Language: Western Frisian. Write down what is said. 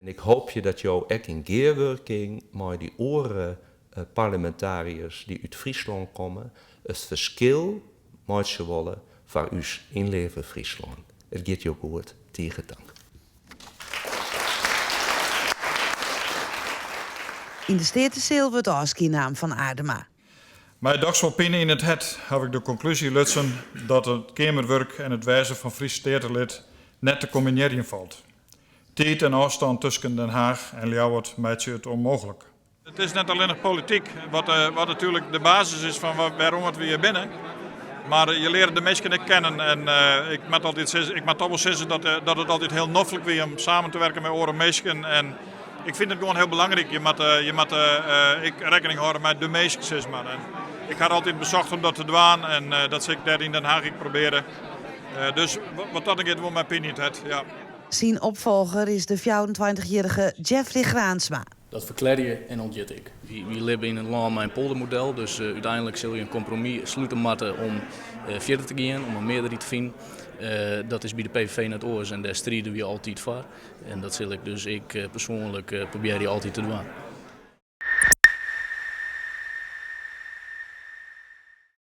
En ik hoopje dat jo ek yn gearwurking mei dy oare parlemintariërs dy't út Fryslân komme, it ferskil meitsje wolle foar ús ynleave Fryslân. It giet jo goed. Tige tank. Yn de Steateseal wurdt ôfskie naam fan Aardema. Mei dochs wol pine yn it hert haw ik de konklúzje lutsen dat it keamerwurk en it wêzen fan Frysk Steatelid net te kombinearjen falt. Tiid en ôfstân tusken Den Haach en Ljouwert meitsje it ûnmooglik. It is net allinnich polityk, wat wat natuerlik de basis is fan wêrom we hjir binne. Mar je leare de minsken ek kennen en ik moat altyd sizze, ik moat toch wol sizze dat dat it altyd hiel noflik wie om samen te werken mei oare minsken. En ik fyn it gewoan hiel belangryk. Je moatte, je moatte ek rekkening hâlde mei de minsk, sis mar. En ik ha altyd besocht om dat te dwaan en dat sil ik dêr yn Den Haach ek probearje. Dus wat dat oangiet wol mei pine yn it hert, ja. Syn opfolger is de 24-jierrige Jeffrey Graansma. Dat ferklearje en ûnthjit ik. Wy libje yn in lân mei in poldermodel, dus úteinlik sil je in kompromis slute moatte om fierder te gean, om in mearderheid te finen. Dat is by de PVV net oars en dêr stride wy altyd foar. En dat sil ik dus ek persoanlik probearje altyd te dwaan.